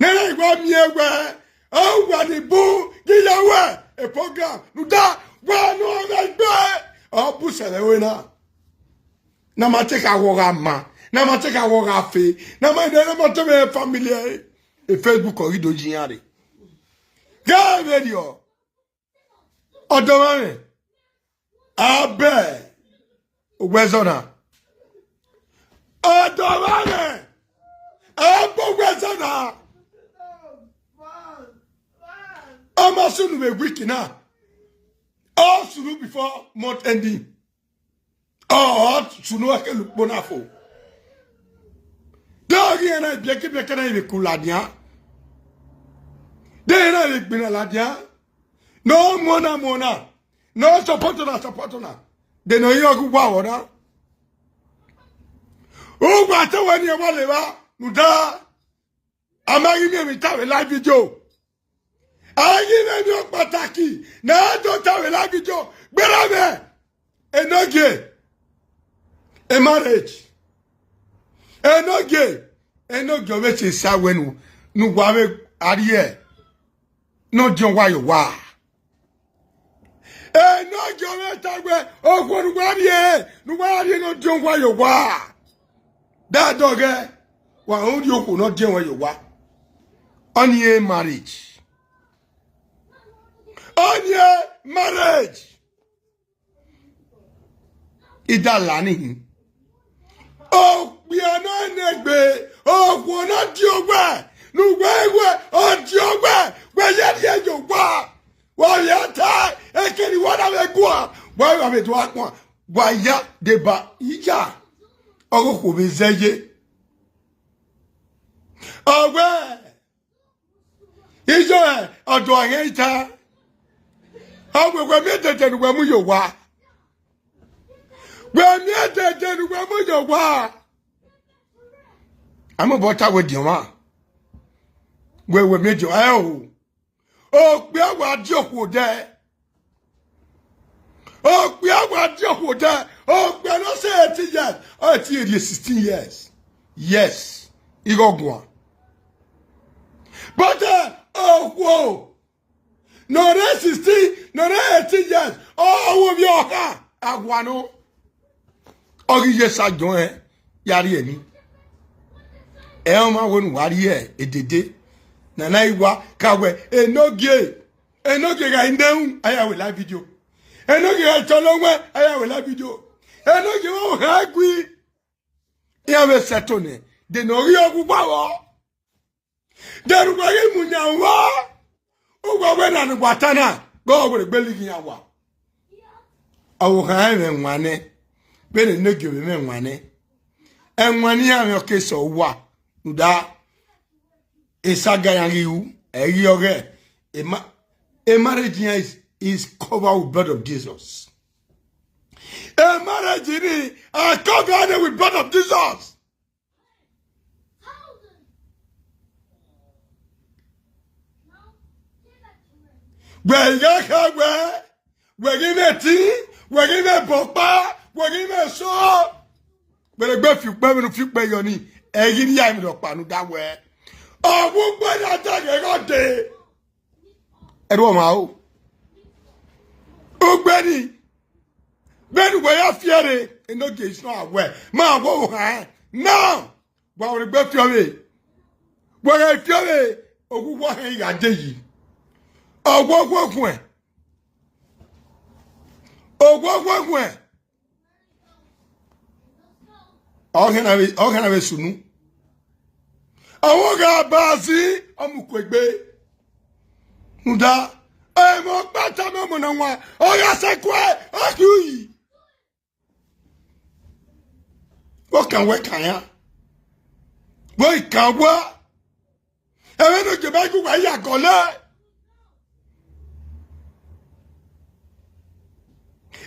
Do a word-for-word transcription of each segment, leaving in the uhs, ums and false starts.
Nene wa miẹn wẹ, ọ wa ni bu ghi ya wẹ e program, rhunmwuda wẹ ne ọ ghẹ gbe, ọ bu sẹ vbe ẹvbo na. Ne a ma te kha wọ gha ma, ne a ma te kha wọ gha fe, ne a ma, ne a ma te mwẹ family ẹre, e Facebook ọ ghi do yi iran rre. Ghẹ vberriọ, ọdọ mwẹ, abẹ owẹ zọ na. Ọdọ mwẹ, abẹ owẹ zọ na. Ọ ma sunu vbe week na. Ọ sunu before month ending. Ọ sunu ẹkẹ lukpo na fo. De ọ ghi na ibiẹkẹ ibiẹkẹ na vbe ku ladian. De na vbe gbinna ladian. Ne ọ muọ na muọ na. Ne ọ support na support na. De ne ọ yọ gu wa vbọ na. Uwa te wẹ ne wa leva, rhunmwuda a ma ghi miẹn emwi ta vbe live video. A ghi miẹn emwi ọkpataki ne a do ta vbe live video. Gberra mwẹ, enogie, e marriage. Enogie, enogie ọ vbe sẹ sa wẹ nu, ne uwa vbe a rhie, ne ọ diọn uwa ye owa. Enogie ọ vbe ta wẹ, okhuo ne uwa rhie, ne uwa rhie ne ọ diọn uwa ye owa. Dadọghẹ, wa rhie okhuo ne ọ diọn uwa ye owa. Ọnii e marriage. Ọnii e marriage. I da la ni hin. Okpia ne ọ nọ egbe, okhuo ne ọ diọn uwẹ, ne uwẹ wẹ, ọ diọn uwẹ, wẹ ye rhie ye owa. Wa vbe a ta, ekẹn ne uwa na vbe guan, wa vbe do a khuan, wa ya deba iya, ọghe okhuo vbe zẹ ye. Ọ wẹ, Iye ọdọ ọghe ita. Ọ wẹ, wẹ miẹn dede ne uwẹ mu ye owa. Wẹ miẹn dede ne uwẹ mu ye owa. A mobọ ta wẹ diọn mwa. Wẹ, wẹ miẹn diọn, ẹ o. Okpia wa die okhuo odẹ. Okpia wa die okhuo odẹ. Okpia ne ọ sẹ eighteen years, ọ te rhie sixteen years. Yes, igho guan. But, eh, okhuo ne ọ rre sixteen, ne ọ rre eighteen years, ọ wo vbe ọkhan, a wa nọ. Ọ ghi ye sa jọn ẹn ya rhie emwi. Ẹ ọmwa wẹ ne uwa rhie edede. Nana i wa ka wẹ, enogie, enogie gha i nẹrun, a ya wẹ live video. Enogie gha i tọlọ wẹ, a ya wẹ live video. Enogie vbe ohan gui. Iran vbe sẹto nẹ, de ne ọ ghi ọghe uwa vbọ. De ne uwa ghi mu yan uwa. Uwa wẹ na ne uwa ta na, ghe ọ wẹ gbe lighi iran wa. Ọvbokhan rẹn mwẹ wan nẹ, vbene enogie vbe mwẹ wan nẹ. Ẹwan ne iran mwẹ ọ ke sẹ uwa, rhunmwuda esaga iran ghi ru, ẹ i ghi ọghẹ, a ma-, a marriage iran is, is covered with blood of Jesus. A marriage ni, I cover it with blood of Jesus. Wẹ i gha kha wẹ, wẹ ghi mwẹ ẹtin, wẹ ghi mwẹ ẹbọ ọkpa, wẹ ghi mwẹ eso. Wẹ ghi gbe fi ukpẹ, vbene u fi ukpẹ yọ ni, ẹ i ghi rhie emwi rhọkpa ne u da wẹ. Ọ vbe ukpẹ na da ghẹ gha dee. Ẹrhu ọmwa o. Ugbẹni, vbene uwẹ ya fiẹre, enogie is not aware. Ma wẹ ohan ẹn. Now, wa wẹ egbe fiọ vbe. Wẹ gha fiọ vbe, oghughu ọhẹn gha de yi. Ọghuọghuọ khuẹn. Ọghuọghuọ khuẹn. Ọ khẹ na vbe, ọ khẹ na vbe sunu. Ọ vbe gha ba zi, ọ mu kuegbe. Rhunmwuda, emọ ọkpa tama ọmọ na wan, ọ gha sẹ kue, ọ khian uyi. Vbe ọ kan wẹ kan ya? Vbe ọ kan wa? Ẹmwẹ ne Jehovah gu wa ya gọlẹ.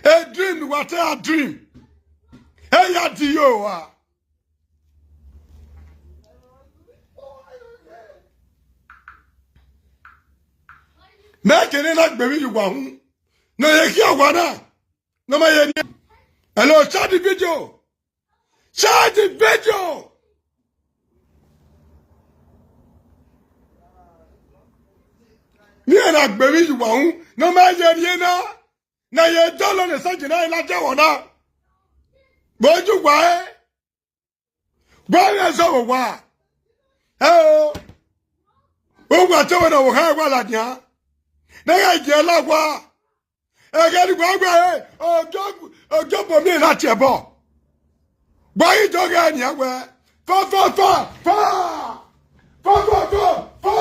A dream ne uwa te a dream. Ẹ ya di yo a. Mẹ kene na gbe vbe ye uwa hu. Ne ọ ye khian owa na. Ne ọ ma ye ni. Hello, share the video. Share the video. Agbemi yi uwa ru, ne ọ ma ye rrie na, ne a ye dọlọ ne sẹtin na i ladian vbọ na. Vbe ọ ye uwa ẹre? Gba mwẹ zẹ vbe owa. Ẹo, uwa te wẹ ne ọvbokhan wa ladian, ne a ghẹ gie la owa. Ẹghẹ ne uwa wẹ ẹre, ojo obọ miẹn na tie ẹbọ. Gba ghi do ghẹ nian wẹ, fo, fo, fo, fo, fo, fo, fo, fo.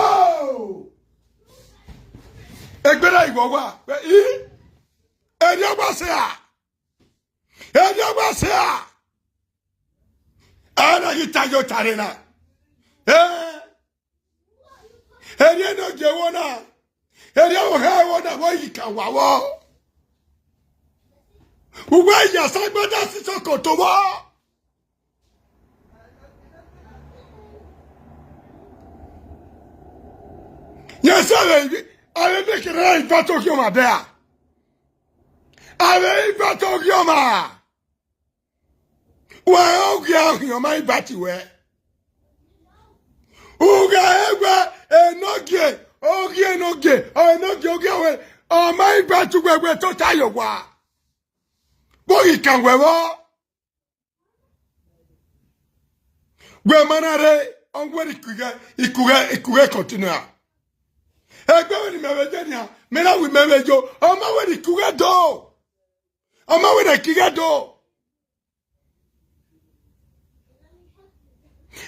Egbe na igho owa, wẹ, i, erriọ wa sẹ a. Erriọ wa sẹ a. A na ghi ta ye ota rre na. Eh. Erriọ ne ọ gie ẹvbo na. Erriọ ọvbokhan ẹvbo na, vbe ọ yi kan wa vbọ. Uwẹ ya sẹ agbada si sokoto vbọ. Yẹn sẹ vbe, avbe miẹn kherhe ra invite Oghiọma dẹ a? Avbe invite Oghiọma. Wẹ oghian Oghiọma invite wẹ. Ugha ẹwẹ enogie, oghian enogie, ọ enogie, oghian wẹ, ọ ma invite wẹ, wẹ tota ye owa. Vbe ọ ghi kan wẹ vbọ. Wẹ ma na rre, ọ wẹ ne ikughe, ikughe, ikughe continue. Egbe vbene imẹ vbe ye nian, mẹ na wẹ imẹ vbe yo, ọ ma wẹ ne ikughe do. Ọ ma wẹ ne ikughe do.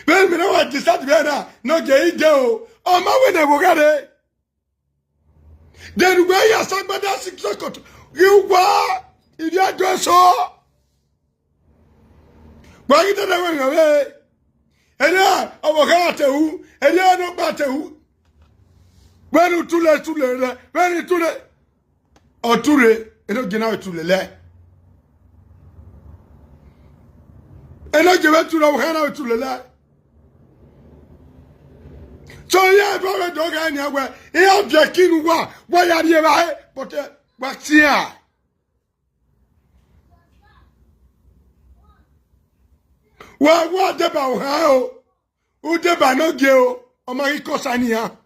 Vbene imẹ na wa decide vbe na, ne ọ gie ide o, ọ ma wẹ ne ẹvbo gha rre. Then wẹ ya sẹ agbada si sokoto, ghi uwa, ivbi Ado eso. Wa ghi dede wẹ nọ vbe, erriọ ọvbokhan te ru, erriọ nọkpa te ru. Vbene u tule, tule rẹ, vbene u tule, ọ ture, enogie na vbe tule lẹ. Enogie vbe tule, ọvbokhan na vbe tule lẹ. So, iran eva vbe do gha nian wẹ, iran viẹ ẹki ne uwa, wa ya rri evbare, but, eh, wa siẹn. Wa, wa deba ọvbokhan o, u deba enogie o, ọ ma ghi kọsa ne iran.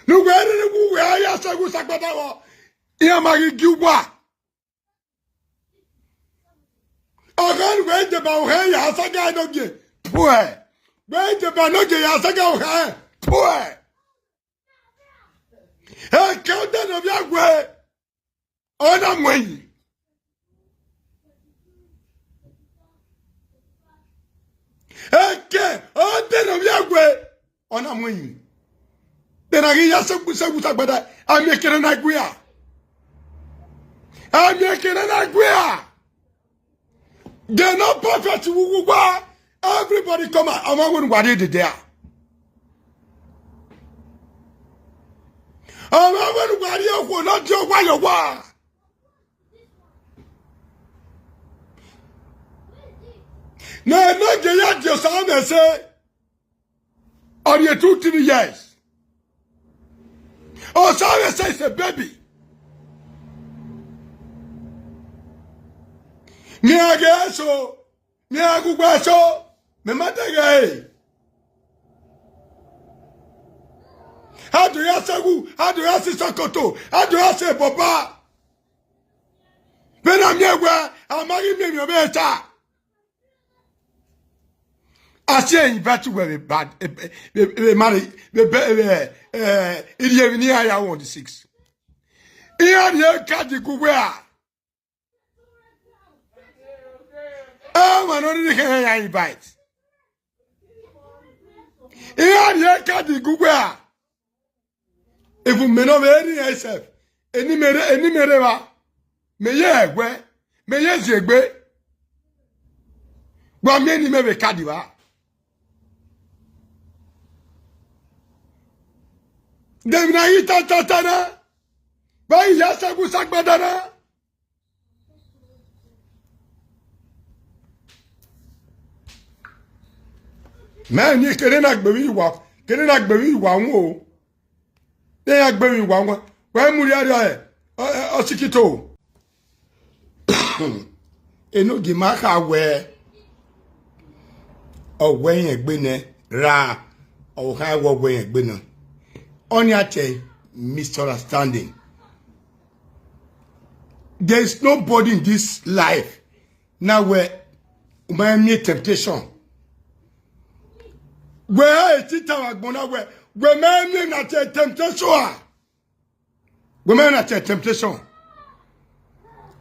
Ne uwẹ rhirhi wẹ uwẹ a ya sẹ ẹghẹ usagbada vbọ, iran ma ghi gie uwa. Ọghe ne uwẹ deba ọvbokhan ya saga enogie, puẹ. Wẹ deba enogie ya saga ọvbokhan, puẹ. Eke ọdẹ ne ovbi awe, ọ na mu ẹyin. Eke ọdẹ ne ovbi awe, ọ na mu ẹyin. Vbene a ghi ya sẹ ẹghẹ usagbada, a miẹn ekherhe na gu iran. A miẹn ekherhe na gu iran. They no perfect, uwu uwa. Everybody come out. Ọ ma wẹ ne uwa rhie dede a. Ọ ma wẹ ne uwa rhie okhuo ne ọ die owa ye owa. Ne enogie ya die Osaọmwẹsẹ. Ọ rhie two, three years. Osaọmwẹsẹ is a baby. Mẹ a ghe eso, mẹ a ghe ugbẹn eso, mẹ ma dẹghe ẹre. A do ya sẹ ẹghẹ, a do ya sẹ sokoto, a do ya sẹ bọba. Vbene a miẹn wẹ, a ma ghi miẹn emwi ọvbehe ta. A si ẹre invite uwẹ vbe bad, vbe, vbe, vbe marry, vbe, vbe, vbe, eh, irhievbi ne iran ya on the six. Iran rhie card gu uwẹ a. Ọmwa ne ọ rhirhi khẹ iran ya invite. Iran rhie card gu uwẹ a. Even mẹ ne ọ vbe rri iran sef, eni mẹ rre, eni mẹ rre evba, mẹ ye ẹguẹ, mẹ ye ziegbe. Wa miẹn eni mẹ vbe card evba. De emwi ne a ghi ta ta ta na, vbe a ghi ya sẹ ẹghẹ usagbada na. Mẹ ni kere na gbe vbe uwa, kere na gbe vbe uwa wọn o. De ya gbe vbe uwa wọn. Wa mu rhie rhie ọsikito. Enogie ma kha wẹ, ọ wẹ irẹn egbe nẹ ra, ọ kha wẹ ọ wẹ irẹn egbe nẹ. Ọni a tẹ, misunderstanding. There is nobody in this life na wẹ u ma miẹn temptation. Wẹ a i te tama agbọn na wẹ, wẹ ma miẹn na te temptation a. Wẹ ma na te temptation.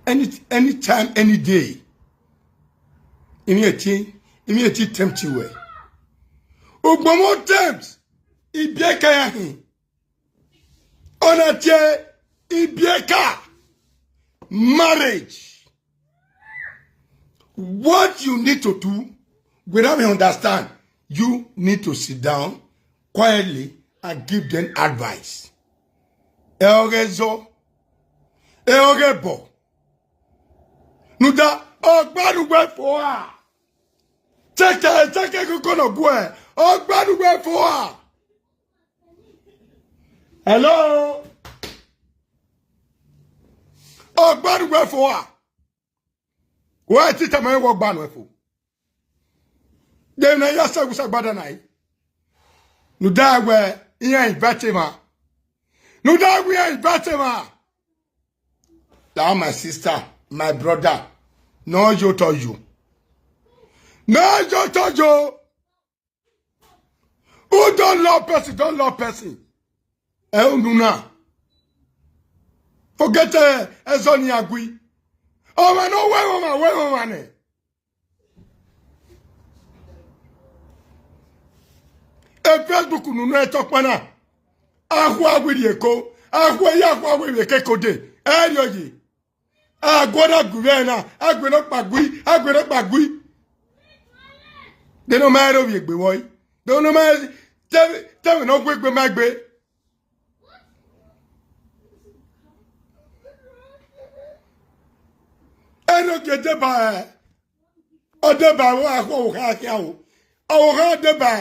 Any, anytime, any day. Imi eti, imi eti tempt wẹ. Ugbọmọ tempt, ibiẹka ya hin. Ọna tie ibiẹka, marriage. What you need to do, without me understand, you need to sit down quietly and give them advice. Ẹ ọghe zọ, ẹ ọghe bọ. Nuda, ọgbanuwẹ fo a. Teke, teke koko nọ guẹ, ọgbanuwẹ fo a. Hello? Ọgbanuwẹ fo a. Wẹ tita ma wọ gbanuwẹ fo. De na ya sa gusa gbada na yi. Nuda wẹ iyan invite ma. Nuda wẹ iyan invite ma. That my sister, my brother. No yo to you. No yo to you. Who don't love person, don't love person. Ẹ unu na. Forget, eh, ẹzọ ni a gui. Ọmwa ne ọ wẹ ọmwa, wẹ ọmwa nẹ. E Facebook unu na ẹtọ kpana. Akhua wiri eko. Akhua ya akhua wiri eke kode. Ẹ rhie oye. Aguọ na gu vbe na, agbẹnọkpa gui, agbẹnọkpa gui. De ne ọ ma rẹn ovbi egbe vbọ yi? De ne ọ ma te, te ẹmwẹ ne ọ gu egbe ma egbe? Ẹnogie deba, ọ deba ẹvbo akhua ọvbokhan khian o. Ọvbokhan deba,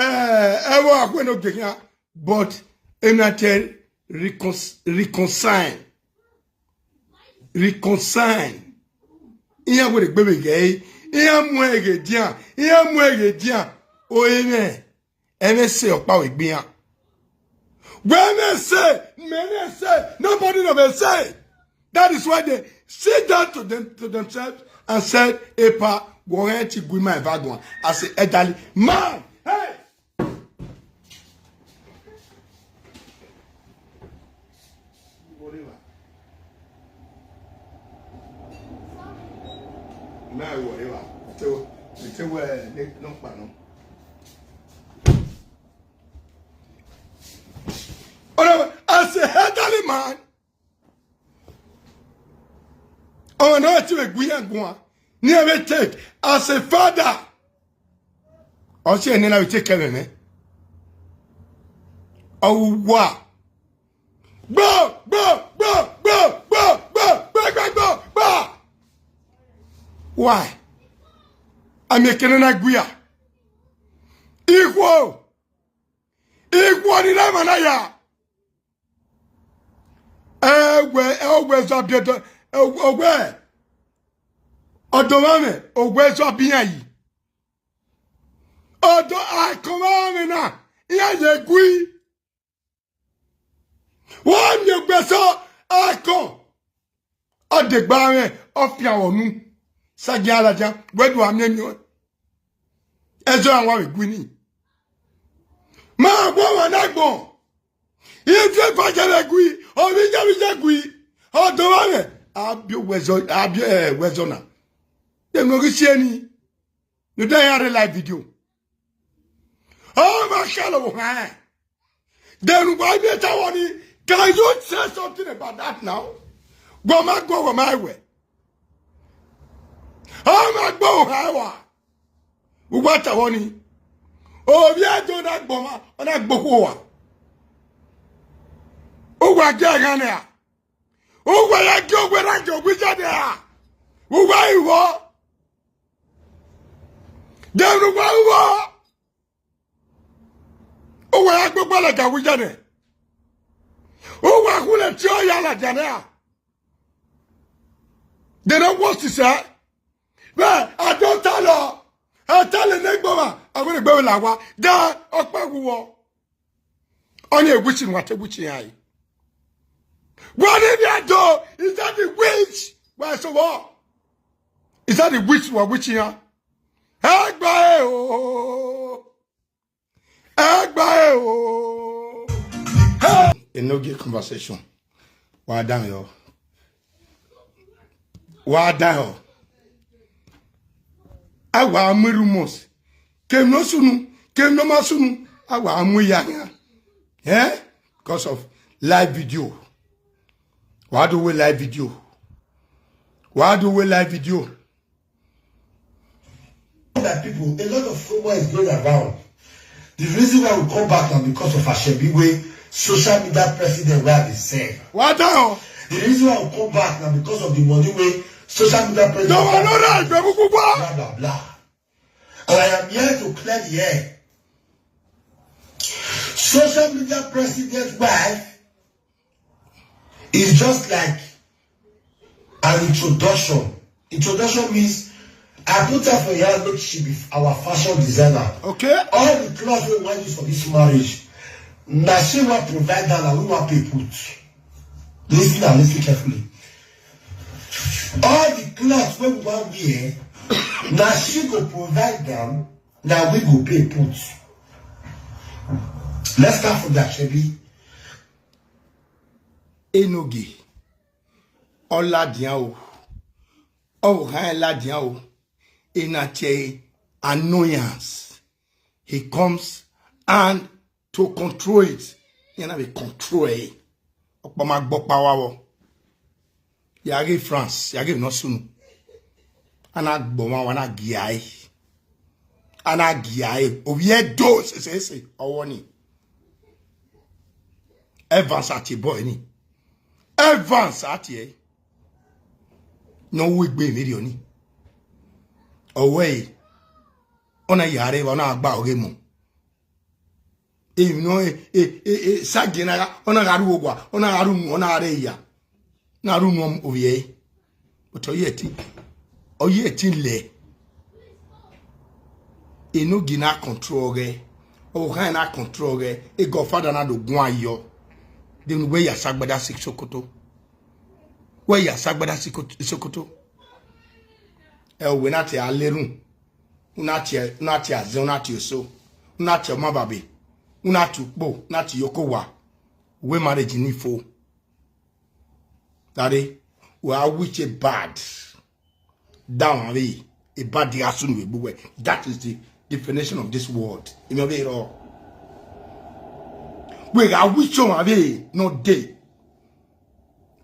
eh, ẹvbo akhua Enogie khian, but ena te recon-, reconcile. Reconcile. Iran were gbe vbe ghẹ ẹre, iran mu ẹre ghe edian, iran mu ẹre ghe edian. O emwẹ, ẹmwẹ sẹ ọkpa vbe egbe iran. Wẹ ẹmwẹ sẹ, mẹ ẹmwẹ sẹ, nobody no be say. That is why they sit down to them, to themselves and said, "Epa, wọ rẹn ti gu ima eva guan as an elderly man." Hey! As an elderly man, ọmwa ne ọ ti vbe gu iran guan, ne iran vbe take as a father. Ọ si ẹre nena vbe take ẹmwẹ mwẹ. Ọ ru uwa. Gbo, gbo, gbo, gbo, gbo, gbo, gbo, gbo, gbo, gbo. Why? Ami ekene na gui a. Ikhuo. Ikhuo ni na ma na ya. Ẹwẹ, ẹwẹ zọ biẹ dọ, ẹwẹ, ọdọ mwamwẹ, ọwẹ zọ biẹ iran yi. Ọdọ akọn mwamwẹ na, iran ye gui. Wẹ miẹn egbe sẹ akọn. Ọ degbe mwẹ, ọ fian vbe unu. Sagian ladian, wẹ do a miẹn miẹn ọẹn. Ẹzọ ra wa vbe gui ni. Ma wẹ ọmwa na agbọn. Ifi efa jẹ vbe gui, ovbi iye vbe iye gui. Ọdọ mwamwẹ, a biẹ owẹ zọ, a biẹ, eh, owẹ zọ na. De ne ọ ghi si ẹre ni. Ne u da iran rre live video. Ọ ma khalọ vbe ohan rẹn. De ne uwa miẹn tama ọni, can you say something about that now? Wẹ ma gọ, wẹ ma wẹ. Ọ ma gbe ohan rua. Uwa tama ọni. Ovbi ẹdẹ na gbọmwa, ọ na gbe okhuo ua. Uwa gie ẹghan nẹ a. Uwa ya gie owẹ na gie owa iye nẹ a. Uwa i vbọ. De ne uwa vbọ. Uwa ya gbogbo ladian vbe iye nẹ. Uwa khunlẹ tie ọ ya ladian nẹ a. De ne ọ wo sisẹ. Vbe a do talọ, a talọ ne egbe ọmwa, a wẹ ne egbe vbe la owa, da ọkpa wu wọ. Ọni e witch ne wa te witch iran re. Wa ni vbe do, is that the witch? Wa so what? Is that the witch wa witch iran? Ẹ gba e o. Ẹ gba e o. Hey! Enogie conversation. Wa dan yọ. Wa dan yọ. A wa mu rumors. Kevbe ne ọ sunu, kevbe ne ọ ma sunu, a wa mu ya yan. Eh? Because of live video. Wa do we live video. Wa do we live video. My people, a lot of rumor is going around. The reason why we come back now because of Asoebi wey social media president wey I dey sell. Wa dan yọ. The reason why we come back now because of the money wey social media president. No, no, no, no, blah, blah, blah. And I am here to clear the air. Social media president wife is just like an introduction. Introduction means I put her for here make she be our fashion designer. Okay. All the clothes we want use for this marriage, na she wan provide am, na we wan pay put. Listen and listen carefully. All the clothes wey we wan wear, na she go provide am, na we go pay put. Let's start from the Asoebi. Enogie, ọ ladian o, ọ vbe khan ladian o, ena tie annoyance, he comes and to control it, iran na vbe control ẹre, ọkpa ma gbe ọkpa wa vbọ. Ya ghe France, ya ghe ne ọ sunu. A na gbe ọmwa, wa na gia ẹre. A na gia ẹre. Ovbi ẹre do sese sese, ọvbọ ni. Evans a tie bọe ni. Evans a tie ẹre. Ne ọ wu egbe vberriọ ni. Ọ wẹẹ, ọ na ya rre evba, ọ na gba ọghe emọ. Emwi nọ, e, e, e, e, Sagie na gha, ọ na gha ru owa, ọ na gha ru unu, ọ na gha rre eya. Na ru unu ovbi ẹre. But ọ ye ẹtin, ọ ye ẹtin lẹ. Enogie na control ọghẹ, ọvbokhan na control ọghẹ, e godfather na do guan yọ. De ne uwẹ ya sa agbada si Sokoto. Wẹ ya sa agbada si Kot-, Sokoto. Ẹ, uwẹ na tie a lerhun. U na tie, u na tie azẹn, u na tie oso, u na tie ọmababẹ, u na tie ukpo, u na tie iyoko owa. Uwẹ marriage ni fo. Dare, wẹ a witch bad. Da ọmwa vbe, e bad gha sunu vbe egbe uwẹ. That is the definition of this word. Imẹ vbe rọ. Wẹ gha witch ọmwa vbe ne ọ dee.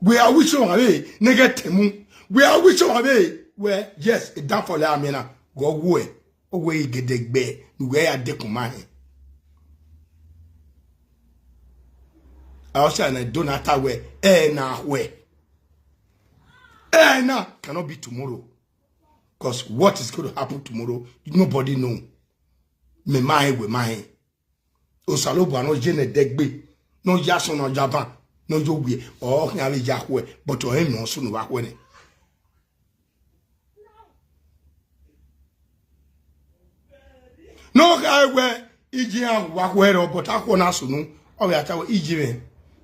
Wẹ a witch ọmwa vbe ne ghẹ tẹn mu. Wẹ a witch ọmwa vbe wẹ, yes, e downfall a miẹn na, ghe ọ wuẹ, ọ wẹ igede gbe ne uwẹ ya dekun ma hẹn. A ọ sẹ ne do na ta wẹ, ẹ na khuẹ. Ẹ na cannot be tomorrow. 'Cause what is going to happen tomorrow, nobody know. Mẹ ma hẹn, wẹ ma hẹn. Osanobua ne ọ ye ne ẹdẹgbe, ne ọ ya asọn, ne ọ ya avan, ne ọ ya owiẹ, ọ khian vbe ya khuẹ, but ọ rẹn emwi ne ọ sunu vbe akhuẹ nẹ. Ne ọ kha wẹ iye iran wa khuẹ rọ, but akhuẹ na sunu, ọ vbe a ta wẹ iye mwẹ,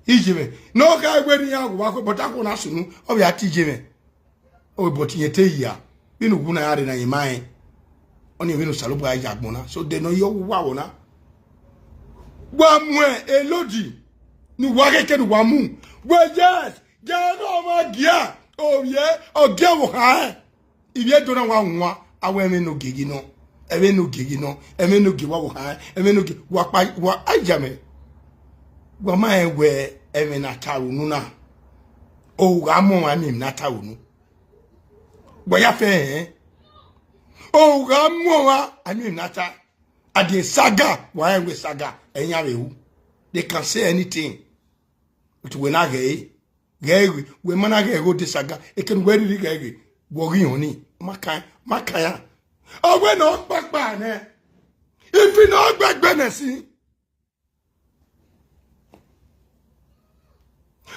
iye mwẹ. Ne ọ kha wẹ ne iran wa khuẹ, but akhuẹ na sunu, ọ vbe a ta iye mwẹ. Ọ but irẹn te hia, vbene uwu na ya rre na, irẹn ma rẹn. Ọnii vbene Osanobua ya agbọn na. So de ne ọ ye uwu avọ na. Wa muẹn elodi ne uwa khẹke ne uwa mu. Wẹ yes, gie ne ọmwa gia, ovbiẹ, ọ gie ọvbokhan rẹn. Ivbi Ẹdo na wa wan, a wẹ ẹmwẹ ne ogiegi nọ, ẹmwẹ ne ogiegi nọ, ẹmwẹ ne ogie wa ọvbokhan rẹn, ẹmwẹ ne ogie wa kpa, wa aijamẹ. Wa ma rẹn wẹ ẹmwẹ ne a ta ru unu na, ọ gha mu ọmwa emwi ne a ta ru unu. Wa ya fẹ hẹn. Ọ gha mu ọmwa emwi ne a ta. A die saga, wa rẹn wẹ saga, ẹ yan vbe ru. They can say anything. But wẹ na ghẹ ẹre, ghẹ ẹre, wẹ ma na ghẹ ẹre, ọ de saga, ekene wẹ rhirhi ghẹ ẹre, wẹ ọ ghi họn ni, ma kan, ma kan ya. Ọ wẹ ne ọ kpakpa nẹ, ifi ne ọ gbẹgbẹ nẹ sin.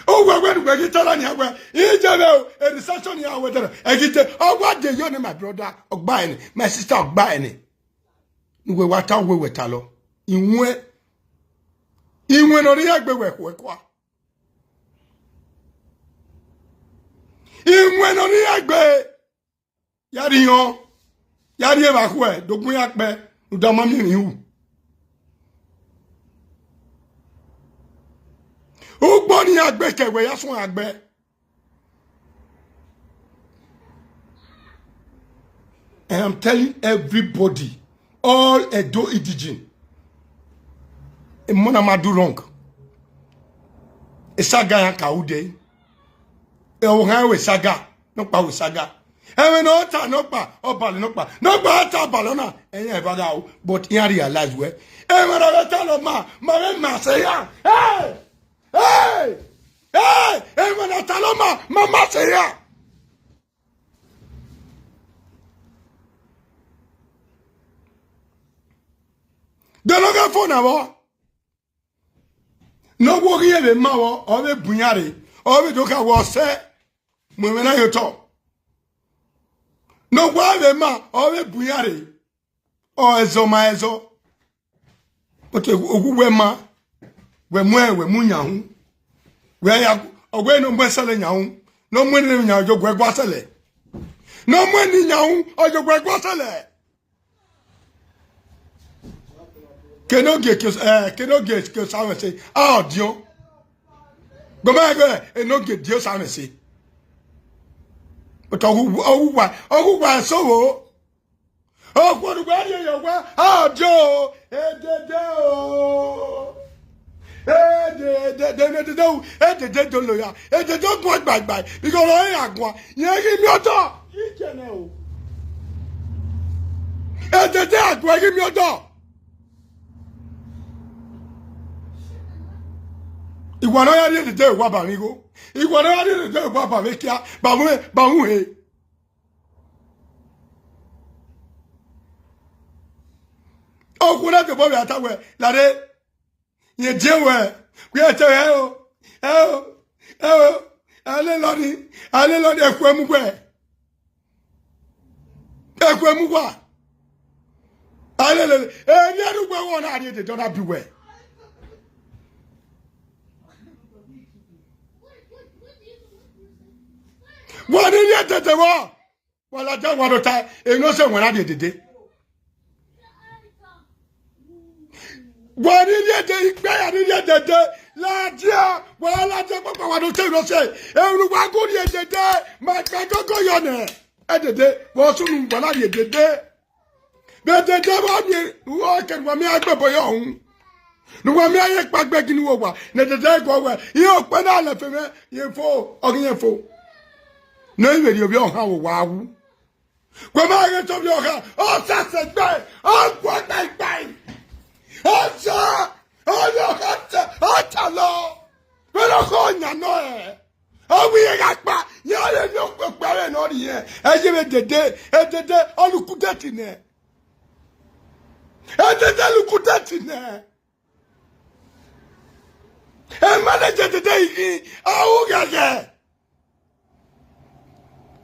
Ọ wẹ wẹ ne uwẹ ghi ta ọna nian wẹ, iye mwẹ o, e reception nian wẹ dẹrẹ, ẹ ghi te, ọ wa de yo ne my brother, ọ gba ẹre nẹ, my sister, ọ gba ẹre nẹ. Ne uwẹ wa ta, uwẹ wẹ ta lọ. Iwẹn, Iwẹn ne ọ rhie egbe wẹ khuẹ kua. Iwẹn ne ọ rhie egbe ya rhie, ya rhie evba khuẹ, do gun iran kpẹ, rhunmwuda ọ ma miẹn emwi ru. Ugbo ne iran gbe ke wẹ ya suẹn gbe. I am telling everybody, all Edo indigenous, a man ama do wrong. Esaga ya ka ude. E o han we saga, nọkpa we saga. Ẹmwẹ ne ọ ta nọkpa, ọ balẹ nọkpa. Nọkpa a ta balẹ ọna, ẹyan eva gha o. But iran realize wẹ, ẹmwẹ ne ọ ta nọ ma, ma vbe ma sẹ ya. Hey! Hey! Hey! Ẹmwẹ ne ọ ta nọ ma, ma ma sẹ ya. De ne ọ ghẹ fo na vbọ? Ne ọ wo ghi vbe ma vbọ, ọ vbe bu iran rre, ọ vbe do kha wẹ ọsẹ mu ẹmwẹ na ye otọ. Ne ọ wa vbe ma, ọ vbe bu iran rre, ọ ẹzọ ma ẹzọ. But owu wẹ ma, wẹ mu, wẹ mu yan hu. Wẹ ya, ọ wẹ ne ọ mu ẹsẹlẹ yan hu, ne ọ mu ẹne yan, ọ yo guẹ gua sẹlẹ. Ne ọ mu ẹne yan hu, ọ yo guẹ gua sẹlẹ. Kene ogie ke, eh, kene ogie ke Osa mwẹ se, a ọ diọn. Gbọmọ ẹghẹ, enogie die Osa mwẹ se. But ọ wu, ọ wu wa, ọ wu wa ẹsẹ vbo. Okhuo ne uwa rhie ye owa, a ọ diọn o, edede o. Edede, edede, edede, edede do lo ya. Edede guan gbaigbai, because ọ i ra guan, rẹn ghi miẹn otọ. Iye nẹ o. Edede a guan ghi miẹn otọ. Iwa ne ọ ya rhie edede wa ba mwẹ igho. Iwa ne ọ ya rhie edede wa ba mwẹ ekia, ba mwẹ, ba mwẹ uhe. Okhuo na tobọ vbe a ta wẹ, lare, rẹn die wẹ, wẹ te ẹo, ẹo, ẹo, a lelọ ni, a lelọ ni, ẹkhuẹ mu wẹ. Ẹkhuẹ mu wa. A lele, emwi ẹrhu wẹ wọ na rhie dede, ọ na bi wẹ. Wa ni rhie dede vbọ. Wa ladian wa do ta, emwi ne ọ sẹ wẹ na rhie dede. Wa ni rhie dede, ikpẹ ya ni rhie dede, ladian, wa ladian kpakpa wa do te emwi ne ọ sẹ, emwi ne uwa gu rhie dede, ma kpa gogo yọ nẹ, edede, wa sunu wa na rhie dede. Vbe dede vbe ọ miẹn, uwẹ kẹ ne uwa miẹn agbẹbọ yọ uhunmwu. Ne uwa miẹn aye kpa gbẹgi ne uwa, ne dede guọ wẹ, iran okpẹ na lẹfe mwẹ, rẹn fo, ọ ghi rẹn fo. Ne ọ i vbe rhie ovbi ọhan vbe owa wu. Wẹ ma ghe te ovbi ọhan, ọ sẹsẹ gbe, ọ guọ gbaigbai. Ọ sa, ovbi ọhan ta, ọ ta lọ. Vbene ọ khọ yan nọ ẹ. Ọ wẹ iran gha kpa, iran rre emwi okpia vbe ne ọ rhie, ẹ ye vbe dede, edede, ọ lukudeti nẹ. Edede lukudeti nẹ. Ẹ ma ne edede ighi, ọ ru ghẹghẹ.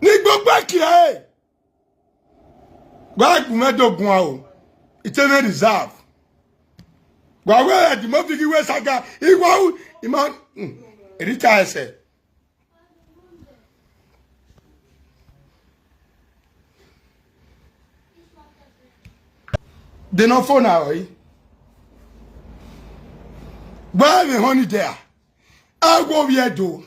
Ne igbogbo ẹki ẹre. Wa gu mwẹ do guan o. It ain't reserve. Wa wẹ ẹdimọfi ghi wẹ saga, iwa u, ima, hmm, erita ẹsẹ. De ne ọ fo na ọre. Wa vbe họn ni dẹ a, a wo vbiẹ do.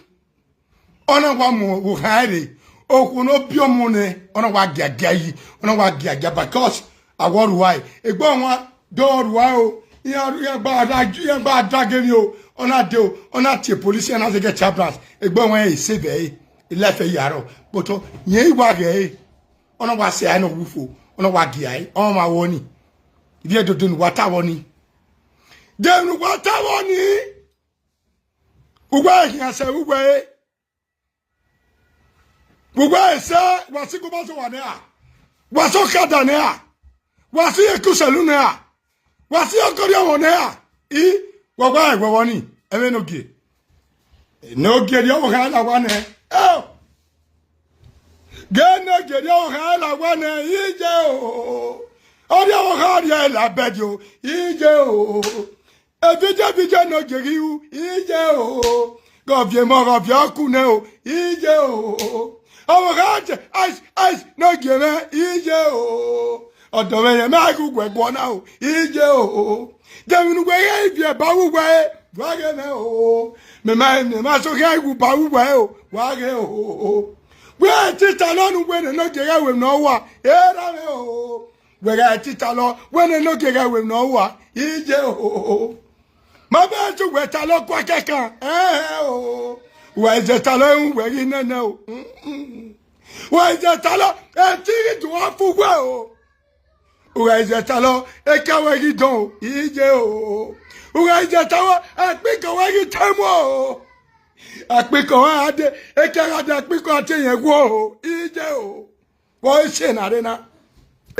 Ọ na wa mu okhan rre, okhuo ne ọ biẹ ọmọ nẹ, ọ na wa giagia yi, ọ na wa giagia, because awọ rua ẹre, egbe ọmwa do rua o, iran, iran gba da, iran gba da ghe emwi o, ọ na de o, ọ na tie police, iran na zẹ ghe ambulance, egbe ọmwa ẹre save ẹre, life ẹre ya rrọọ, but ọ, rẹn i wa ghe ẹre, ọ na wa sẹ ẹre ne ọ wu fo, ọ na wa gie ẹre, ọ ma wọ ni, ivbi ẹdodo ne uwa ta vbọ ni, de ne uwa ta vbọ ni, uwa khian sẹ vbe uwa ẹre. Vbe uwa ẹse, wa si gobọ sẹ owa nẹ ra? Wa sẹ ọkada nẹ ra? Wa si ekusẹlu nẹ ra? Wa si ọkọrriọmwọ nẹ ra? I, wa wa ẹwẹvbọ ni, ẹmwẹ ne ogie. Ne ogie rhie ọvbokhan la owa nẹ. Eo! Ghe ne ogie rhie ọvbokhan la owa nẹ, iye o. Ọ rhie ọvbokhan rhie la bẹdi o, iye o. Evidie evidie ne ọ gie ghi ru, iye o. Ghọviemọ ghọviẹ ọku nẹ o, iye o. Ọvbokhan ice ice ne ọ gie mwẹ, iye o. Ọdọ mwẹ rẹn ma ghi uwẹ guọ na o, iye o. De emwi ne uwẹ ghẹ viẹ ba uwẹ, wa ghe mwẹ o. Mẹ ma, mẹ ma so khian wu ba uwẹ o, wa ghe o. Wẹ tita lọ nu wẹ nene ọ gie ghẹ ru emwi ne ọ wa, erha mwẹ o. Wẹ gha tita lọ, wẹ nene ọ gie ghẹ ru emwi ne ọ wa, iye o. Ma bẹghe te uwẹ ta lọ kua kẹkan, ẹhẹn o. Uwẹ i zẹ ta lọ, ẹhun uwẹ ghi nẹnẹ o. Uwẹ i zẹ ta lọ, ẹtin ghi do wa fu uwẹ o. Uwẹ i zẹ ta lọ, eka uwẹ ghi dọn o, iye o. Uwẹ i zẹ ta lọ, akpika uwẹ ghi tẹmu o. Akpika uwẹ gha dee, eka gha dee, akpika uwẹ te yẹn guo o, iye o. Vbe ọ i si na rre na?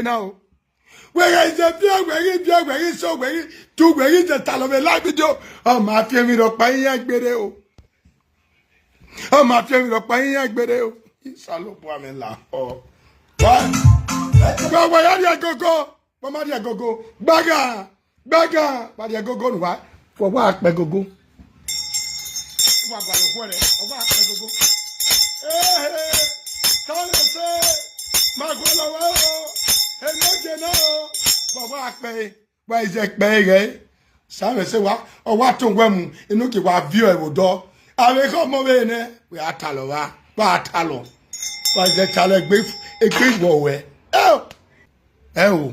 Na o. Wẹ gha i zẹ viẹ, wẹ ghi viẹ, wẹ ghi sẹ, wẹ ghi tu, wẹ ghi zẹ ta lọ vbe live video. Ọ ma fi emwi rhọkpa iran gberre o. Ọ ma fi emwi rhọkpa iran gberre o. Isalobua mwẹ lahọ. Wa, wa, wa ya rhie gogo. Wa ma rhie gogo. Gbaga, gbaga. Wa rhie gogo nu wa. Wa, wa kpẹ gogo. Wa gua ye okhuo rẹ, ọ wa kpẹ gogo. Ehe, Samwẹsẹ, ma gualọ wẹ o, enogie na o, wa wa kpẹ, wa i zẹ kpẹ ghẹ. Samwẹsẹ wa, ọ wa tọn uwẹ mu, enogie wa viọ ẹvbo dọ. Avbe ekhọe ọmọ vbe nẹ, wẹ a talọ vba, wa a talọ. Wa i zẹ talọ egbe, egbe iwọ wẹ. Ẹ o.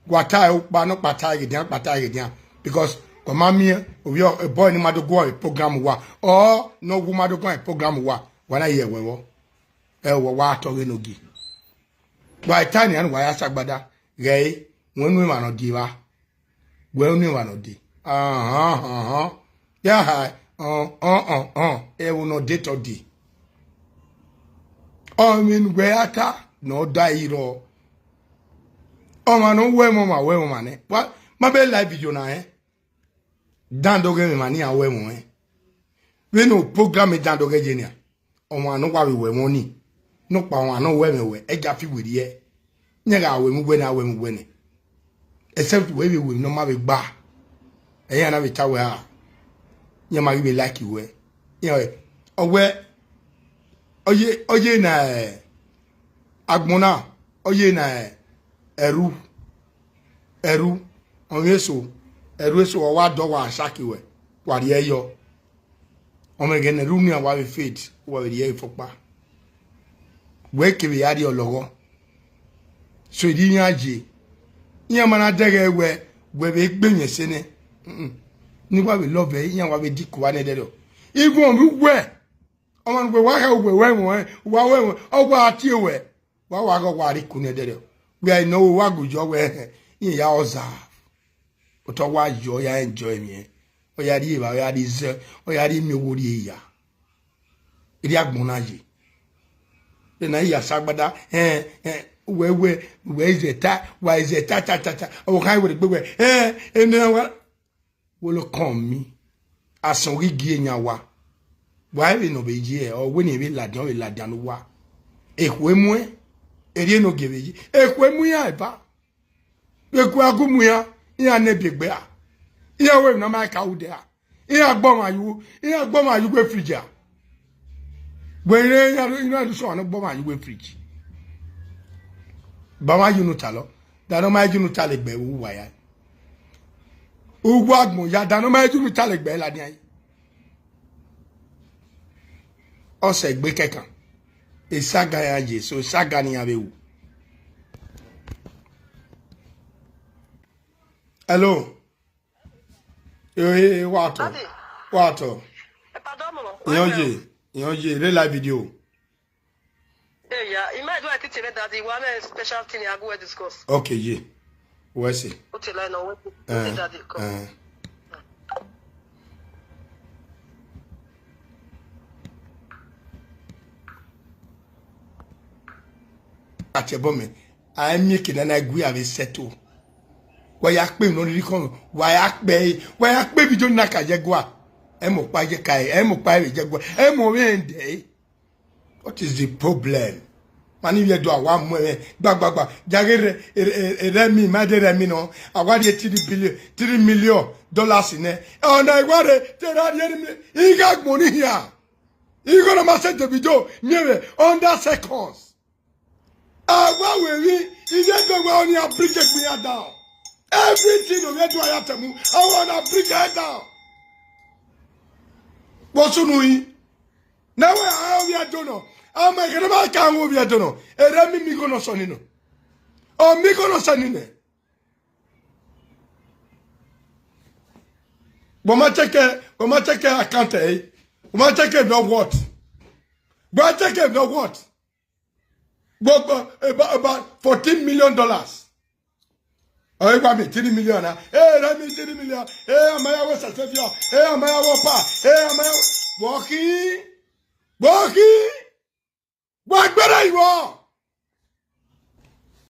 Wa ta ukpa nọkpa ta ghe dian, kpa ta ghe dian, because wa ma miẹn ovbi ọ, boy ni ma do guan vbe program wa, ọ ne ọ wu ma do guan vbe program wa, wa na ye ẹwẹ vbọ. Ẹ, wa wa tọ ghe ne ogie. Wa ta nian, wa ya sagbada ghẹ ẹre, wẹ unu emwa ne ọ die evba, wẹ unu emwa ne ọ die. Ahan, ahan, ya ha, ọ, ọ, ọ, ọ, ẹvbo ne ọ de tọ die. Ọ vbe ne uwẹ ya ta ne ọ da i rrọọ. Ọmwa ne ọ wẹ ẹmwẹ, ọmwa wẹ ẹmwẹ ọmwa nẹ. Wa ma bẹ live video na rẹn. Dandọghẹ mwẹ emwa ne iran wẹ ẹmwẹ ọnrẹn. Vbene program Dandọghẹ ye nian, ọmwa ne ọ wa vbe wẹ ẹmwẹ ọnii, nọkpa ọmwa ne ọ wẹ ẹmwẹ wẹ, ẹja fi werriẹ. Iran gha wẹ ẹmwẹ uwẹ nẹ, a wẹ ẹmwẹ uwẹ nẹ. Except wẹ vbe wẹ emwi ne ọ ma vbe gba, ẹ iran na vbe ta wẹ a, iran ma ghi vbe like wẹ. Iran wẹ, ọ wẹ, ọ ye, ọ ye na, eh, agbọn na, ọ ye na, eh, ẹru, ẹru, ọ vbe eso, ẹru eso, ọ wa dọ, wa saki wẹ, wa rhie yọ. Ọ mwẹ ẹghẹ ne ẹru nian wa vbe fade, wa vbe rhie ẹre fọkpa. Wẹ kevbe ya rrie ọlọghọ. So, erriọ iran ye, iran ma na dẹghẹ wẹ, wẹ vbe gbe emwi ẹse nẹ. Mm-mm. Ne wa vbe love ẹre, iran wa vbe diko uwa nẹdẹrriọ. Even vbe uwẹ, ọmwa ne uwẹ wa khẹ uwẹ wẹ ẹmwẹ, uwa wẹ ẹmwẹ, ọ wa tie wẹ, wa wa ghe, ọ wa rre iku nẹdẹrriọ. Wẹ a nọ, wa gu yọ wẹ, iran ya observe. Otọ wa yọ, ọ ya enjoy emwi ẹre. Ọ ya rhie evba, ọ ya rhie izẹ, ọ ya rhie miẹn owo rhie eya. Erriọ agbọn na ye. Ena iya sagbada, eh, eh, wẹ, wẹ, wẹ i zẹ ta, wa i zẹ ta, ta, ta, ta. Ọvbokhan wẹ rhie egbe wẹ, eh, ene wa. Wo lo kọn mi. Asọn ghi gie yan wa. Wa vbe nọ vbe ye, ọ wẹ ne vbe ladian, ọ vbe ladian ne uwa. Ekhue muẹn, erriọ enogie vbe ye. Ekhue mu iran eva. Vbe ekhue a gu mu iran, iran ne biegbe a. Iran wẹ emwi ne ọ ma ka ru dẹ a. Iran gbe ọmwa ye, iran gbe ọmwa ye uwu fridge a. Wẹ rẹn iran, iran do sẹ ọmwa ne ọ gbe ọmwa ye uwu fridge. Ba mwa ye unu talọ, da ne ọ ma ye unu talọ egbe vbe uwa ya. Uwu agbọn ya, da ne ọ ma ye unu talọ egbe ladian. Ọ sẹ egbe kẹkan. Esaga iran ye, so esaga ne iran vbe ru. Hello. Eh, eh, eh, wa tọ. Daddy. Wa tọ. Ẹ pardon mo. Iyan ye, iyan ye, re live video. Hey, yeah, you might do a thing, daddy. One special thing I go discuss. Okay, ye. Wẹ se. Ó ti lọ ẹnu, ó ti, ó ti, eh, jáde kọ. Eh. Àti ẹ̀bọ́n mi, a ẹ miẹn eke nana gue avbe sẹto. Wa ya kpe nọ riri kọn, wa ya kpe, wa ya kpe video na ka ye gua. Ẹ mọ ọkpa ye ka, ẹ mọ ọkpa ye gua, ẹ mọ ọmọ ẹdẹ. What is the problem? Ma ni vbe do a wa mu ẹmwẹ gbagbagba. Jaghe rẹ, rẹ, rẹ mi, ma de rẹ mi nọ. A wa rhie three billion, three million dollars nẹ. Ọna i wa rre, te ra rhie mi, I gha gbọn ni hia. Igho na ma sẹ Davido miẹn vbe under seconds. A wa wẹ emwi, I ye do wẹ ọni a break ẹgbin ya down. Everything no ye do a ya tẹmu, a wa na break it down. Vbọ sunu yi? Ne wẹ a ovbi Ẹdo nọ, ama ẹghẹ ne ma ka mu ovbi Ẹdo nọ, erha mi mi igho nọ sẹ ọni nọ. Ọ mi igho nọ sẹ ọni nẹ. Wẹ ma check, wẹ ma check account ẹre. Wẹ ma check no what? Wẹ check no what? Gbogbo about, about fourteen million dollars. Ọ i gba mi three million na. Ẹ rẹ mi three million. Ẹ, a ma ya wẹ sẹsẹ fia. Ẹ, a ma ya wẹ ọpa. Ẹ, a ma ya wẹ. Vbọ khin? Vbọ khin? Wa gbẹrẹ ivọ.